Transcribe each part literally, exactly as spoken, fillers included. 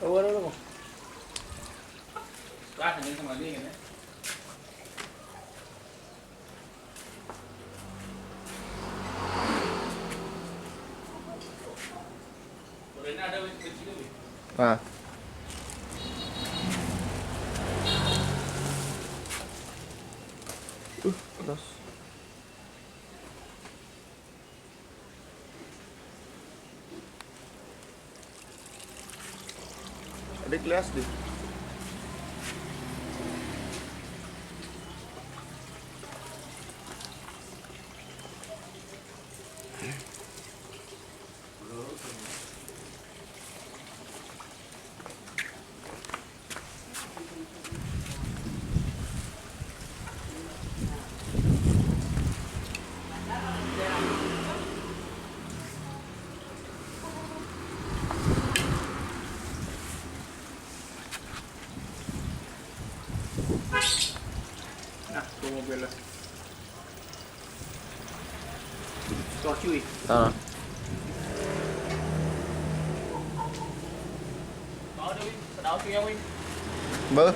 Keluar dulu, Bang. Nah. Uh, keras. Adik kelas deh. Nah, tuh mobilnya. Tuh, cuy. Ah. Mau deh, Win. Kenal tuh ya, Win. Beuh.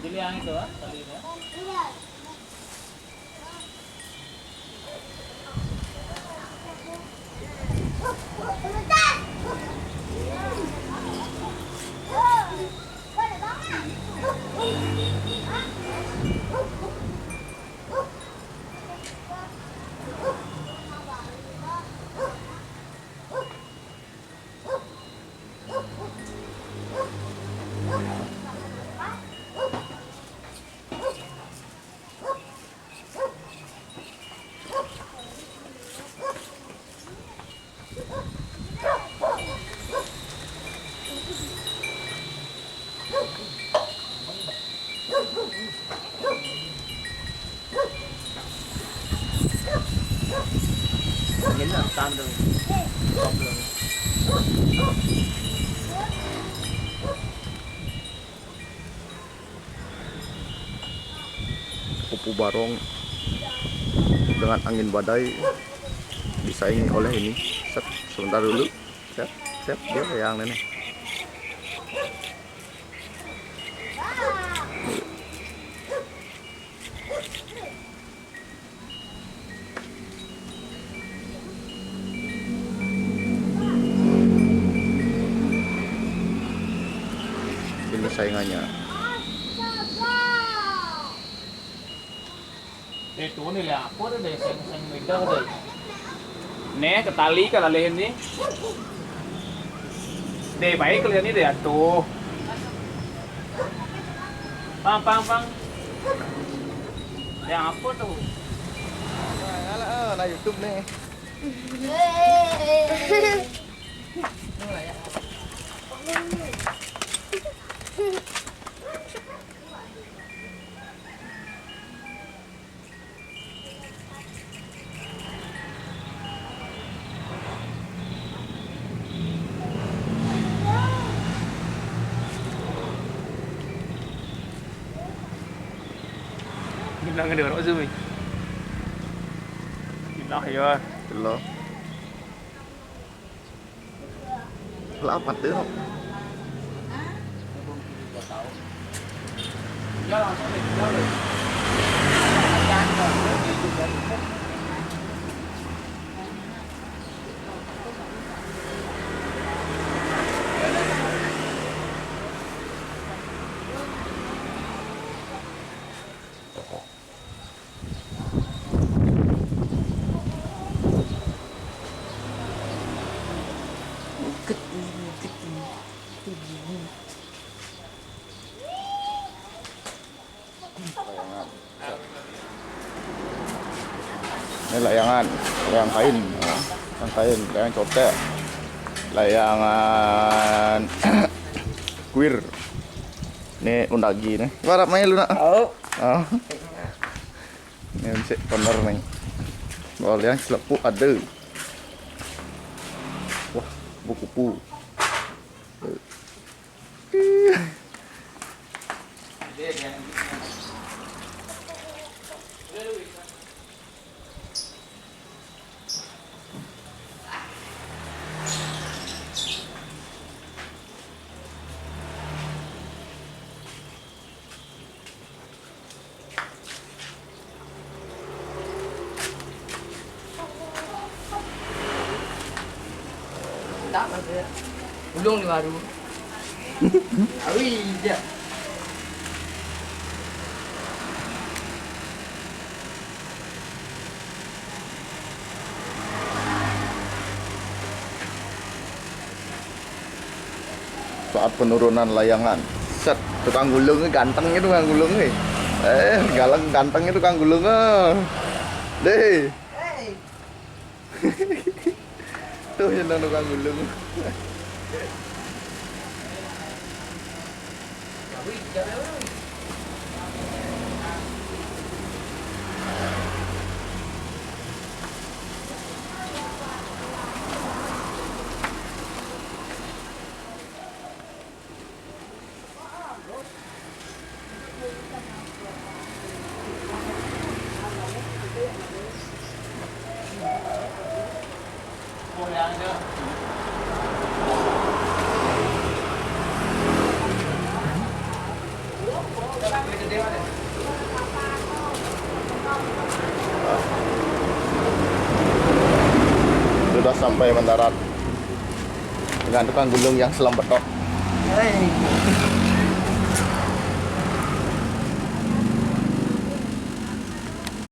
Jadi yang itu, ah, tali itu, ah. Ini lah, tahan dulu. Stop dulu. Kupu barong dengan angin badai disaingi oleh ini. Set, sebentar dulu. Set, set, dia yang ini. Ini saingannya. Itu nih, lihat apa deh, seng-seng megang deh. Nih, ketali kan alihin nih. Deh, baik kalian ini deh, tuh. Pang, pang, pang. Yang apa tuh? Nah, nah, nah, YouTube nih. Gila, nggak ada orang zoom, eh. Gila, ya. Gila. Lah, apa tuh? Ini layangan, layang kain, ya. Layang kain, layang cotek, layangan kuir. Ini undagi nih. Warap main lu nak. Oh. Oh. Ini sih bener nih. Kalau yang selepuk ada. Wah, buku-buku. Tak ada. Ulung di baru. Awi, dia. Saat penurunan layangan. Set, tukang gulung gantengnya tukang gulung nih. Eh, galang gantengnya tukang gulung ah. Deh. Tuh yang tukang gulung. Sudah sampai mendarat dengan tukang gulung yang selam betok. Hei.